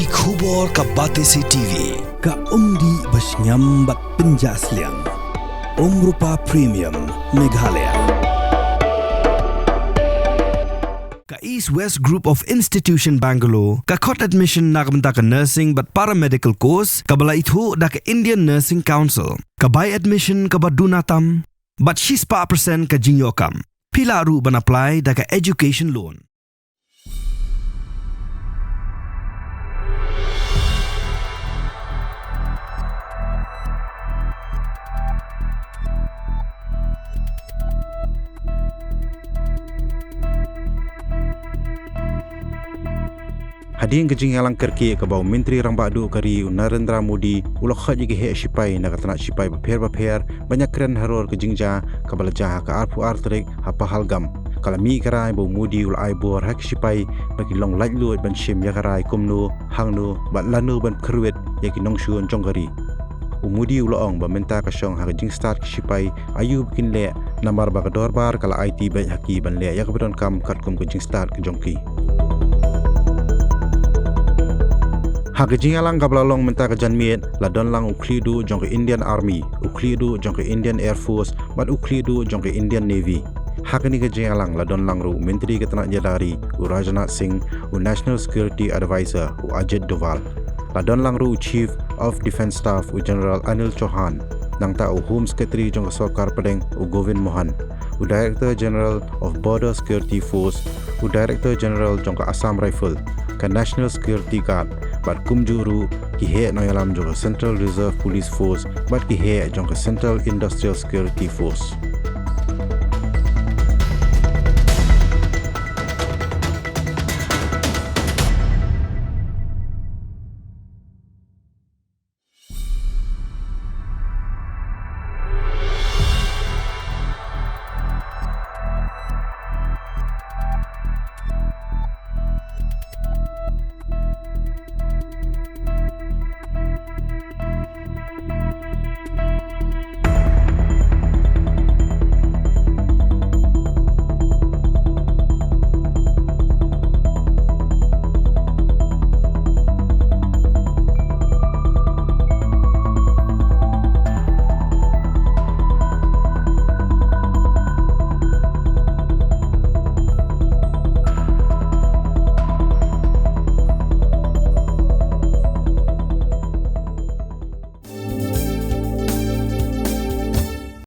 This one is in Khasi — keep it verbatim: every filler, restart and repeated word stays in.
Ki khubor ka Batesi T V, ka umdih ba shngiam bad pynjah sliang. Umrupa Premium, Meghalaya. Ka East West Group of Institution Bangalore, ka khot admission na ka bynta ka nursing bad paramedical course, kaba la ithuh da ka Indian Nursing Council. Ka bai admission kaba duna tam, bad shispah percent ka jingïoh kam. Phi lah ruh ban apply da ka education loan. Hadien ka jingïalang kyrkieh kaba u Myntri Rangbah Duh ka ri u Narendra Modi u la khot ïa ki heh shipai na ka tnat shipai bapher bapher ban ïakren halor ka jingjia kaba la jia ha ka arphew ar tarik ha Pahalgam. Ka la mih ka rai ba u Modi u la ai bor ha ki shipai ba kin long laitluid ban shim ïa ka rai kumno, hangno bad lano ban kyrwit ïa ki nongshun jong ka ri. U Modi u la ong ba mynta ka shong ha ka jingstad ki shipai aïu ba kin leh, namar ba ka dorbar ka la aiti beit ha ki ban leh ïa kaba donkam katkum ka jingstad ka jong ki. Ha ka jingïalang kaba la long mynta ka janmiet, la don lang u khlieh duh jong ka Indian Army, u khlieh duh jong ka Indian Air Force bad u khlieh duh jong ka Indian Navy. Ha kane ka jingïalang la don lang ruh u Myntri ka tnat ïada ri u Rajnath Singh, u National Security Advisor u Ajit Doval. La don lang ruh u Chief of Defence Staff u General Anil Chauhan, nangta u Home Secretary jong ka Sorkar Pdeng u Govind Mohan, u Director General of Border Security Force, u Director General jong ka Assam Rifle, ka National Security Guard, bad kumjuh ruh ki heh nongïalam jong ka Central Reserve Police Force bad ki heh jong ka Central Industrial Security Force.